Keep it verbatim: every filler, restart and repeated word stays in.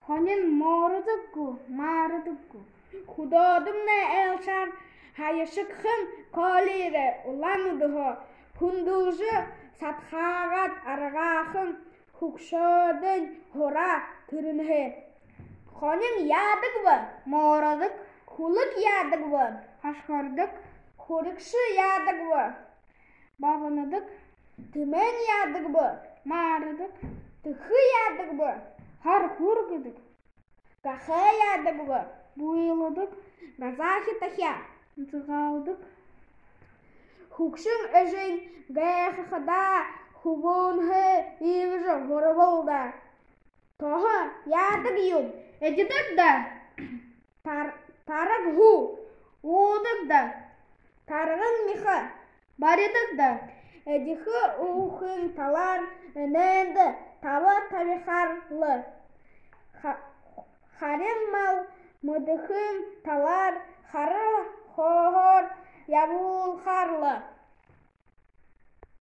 Хонин моорудаг гү, маарадаг гү? Хүдөөдэмнай айлшаар һаяшагхан колере улаан үдэһөө хүндэлжэ садхаагаад аргаахан хүгшэдынь һураа тэрэнһээ: «Хонин яадаг бэ?» «Моорудаг». «Хүлэг яадаг бэ?» «Хашхардаг». «Хүрэгшэ яадаг бэ?» «Бабанадаг». «Тэмээн яадаг бэ?» «Маарадаг». «Тэхэ яадаг бэ?» «Хар хүргэдэг». «Гахай яадаг бэ?» «Буйладаг». «Газаахи тахяа?» «Зугаалдаг». Хүгшэн эжынь гайхахадаа хүбүүнһээ иигэжэ һурабал даа: «Тоһо яадаг юм?» «Эдидэг даа». «Тар... тараг һү?» «Уудаг даа». «Тарган мяха?» «Баридаг даа». Эдихэ уухын талаар энээндэ таба табихаар лэ. Ха... харин мал мэдэхын талаар хара хооһоор ябуулхаар лэ.